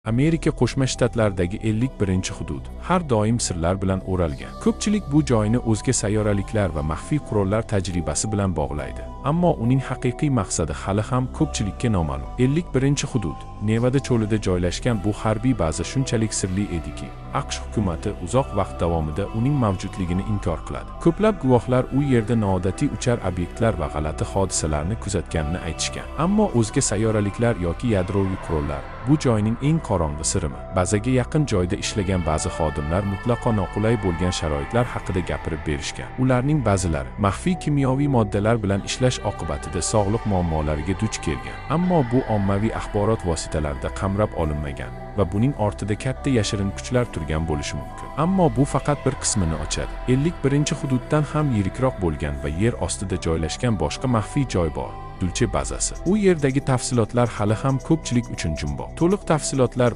Amerika Qo'shma Shtatlaridagi 51-hudud har doim sirlar bilan o'ralgan. Ko'pchilik bu joyni o'zga sayyoraliklar va maxfiy qurollar tajribasi bilan bog'laydi. Ammo uning haqiqiy maqsadi hali ham ko'pchilikka noma'lum. 51-hudud Nevada cho'lida joylashgan bu harbiy baza shunchalik sirli ediki, AQSh hukumati uzoq vaqt davomida uning mavjudligini inkor qiladi. Ko'plab guvohlar u yerda noodatiy uchar obyektlar va g'alati hodisalarni kuzatganini aytishgan. Ammo o'zga sayyoraliklar yoki yadroviy qurollar bu joyning eng qorong'i sirimi? Bazaga yaqin joyda ishlagan ba'zi xodimlar mutlaqo noqulay bo'lgan sharoitlar haqida gapirib berishgan. Ularning ba'zilari maxfiy kimyoviy moddalar bilan ishlash oqibatida sog'liq muammolariga duch kelgan. Ammo bu ommaviy axborot vositalarida qamrab olinmagan va buning ortida katta yashirin kuchlar turgan bo'lishi mumkin. Ammo bu faqat bir qismini ochadi. 51-hududdan ham yirikroq bo'lgan va yer ostida joylashgan boshqa maxfiy joy bor. Dulce bazasi. U yerdagi tafsilotlar hali ham ko'pchilik uchun jumboq. To'liq tafsilotlar